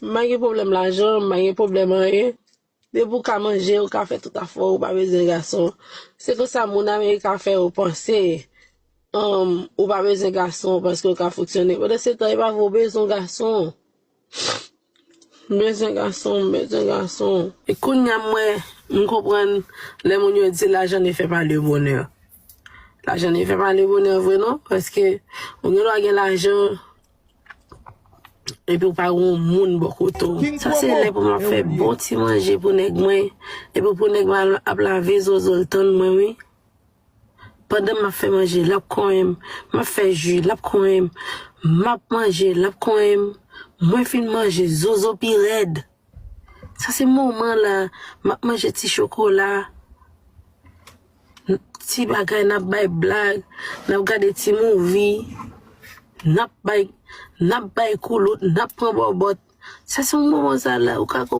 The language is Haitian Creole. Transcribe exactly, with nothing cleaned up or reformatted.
M pa gen pwoblèm lajan, m pa gen pwoblèm anyen. Depi w ka manje, ou ka fè tout afè w, ou pa bezwen gason. Se konsa moun Amerik ap fè yo panse um, ou pa bezwen gason paske w ka fonksyone. Pandan se tan, e pa vre, ou bezwen gason. M bezwen gason, m bezwen gason. E kounye a m wè, m konprann lè moun yo di l'argent ne fait pas le bonheur. Lajan ne fè pa le bonè vre non, paske ou gen dwa gen lajan epi ou pa gen yon moun bò kote w. Sa se lè pou m ap fè bon ti manje pou nèg mwen, epi pou nèg mwen ap lave zozo l tann mwen wi. Pandan m ap fè manje, l ap konyen m, m ap fè ji, l ap konyen m, m ap manje, l ap konyen m. Mwen fin manje, zozo pi rèd. Sa se moman la, m ap manje ti chokola, ti bagay, n ap bay blag, n ap gade ti movie, n ap bay, n ap bay koulout, n ap pran bòbòt. Sa se yon moman sa la, ou ka